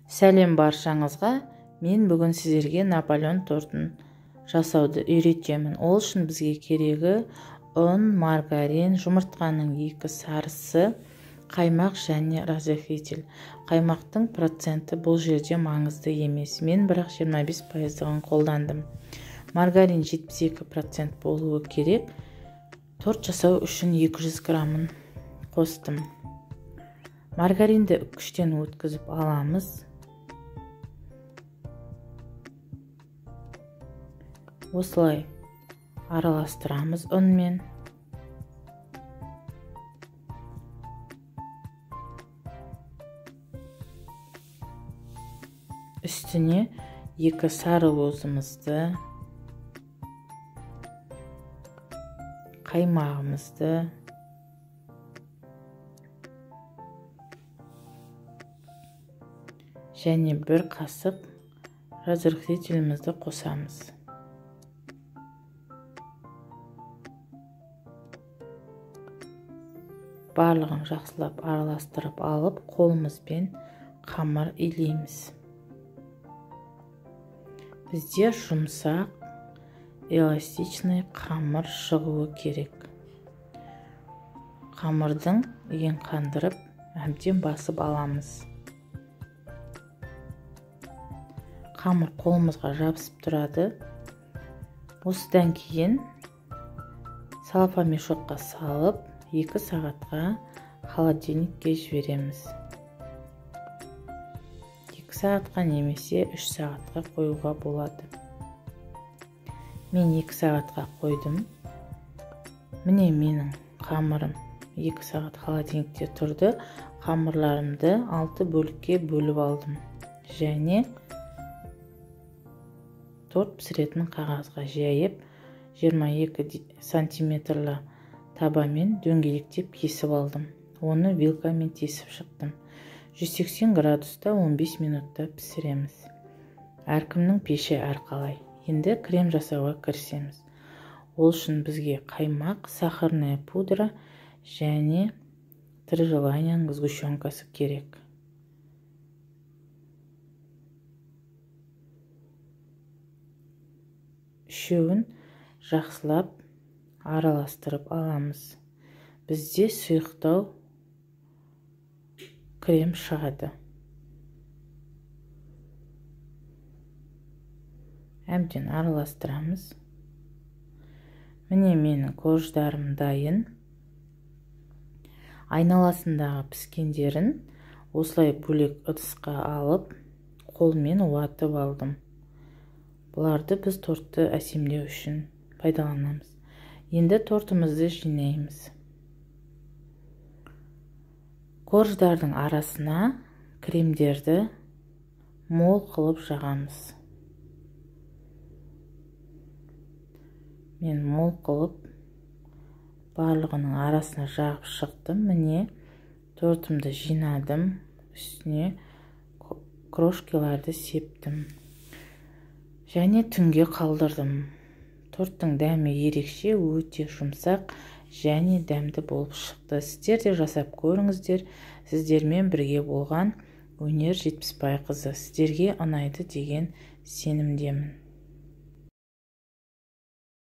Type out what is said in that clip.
Сәлем баршаңызға. Мен бүгін сіздерге Наполеон тортын жасауды үйретемін. Ол үшін бізге керегі ұн, маргарин, жұмыртқаның 2 сарысы, қаймақ және разрыхлитель. Қаймақтың проценті бұл жерде маңызды емес. Мен бірақ 25%-ын қолдандым. Маргарин 72% болуы керек. Торт жасау үшін 200 граммын қостым. Маргаринді үккіштен өткізіп аламыз. Осылай араластырамыз ұнмен. Үстіне 2 сары уызымызды, қаймағымызды, және 1 қасық разрыхлителімізді қосамыз. Барлығын жақсылап араластырып алып, қолымызбен қамыр илейміз. Бізде жұмсақ, эластичный қамыр шығуы керек. Қамырдың иін қандырып, әбден басып аламыз. Қамыр қолымызға жабысып тұрады. Осыдан кейін салафан мешокқа салып, 2 сағатқа холодильникке жібереміз. 2 сағатқа немесе 3 сағатқа қоюға болады. Мен 2 сағатқа қойдым. Міне менің қамырым 2 сағат холодильникте тұрды. Қамырларымды 6 бөлікке бөліп алдым. Және торт пісіретін қағазға жайып, 22 сантиметрлі табамен дөңгелектеп кесіп алдым. Оны вилкамен тесіп шықтым. 180 градуста 15 минутта пісіреміз. Әркімнің пеші әрқалай. Енді крем жасауға кірісеміз. Ол үшін бізге қаймақ, сахарная пудра және Три желанияның сгущенкасы керек. Үшеуін жақсылап араластырып аламыз. Бізде сұйықтау крем шығады. Әбден араластырамыз. Міне менің корждарым дайын. Айналасындағы піскендерін осылай бөлек ыдысқа алып, қолмен уатып алдым. Бұларды біз тортты әсемдеу үшін пайдаланамыз. Енді тортымызды жинаймыз. Корждардың арасына кремдерді мол қылып жағамыз. Мен мол қылып барлығының арасына жағып шықтым. Міне тортымды жинадым, үстіне крошкаларды септім. Және түнге қалдырдым. Торттың дәмі ерекше, өте жұмсақ және дәмді болып шықты. Сіздер де жасап көріңіздер. Сіздермен бірге болған Өнер Жетпісбайқызы. Сіздерге ұнайды деген сенімдемін.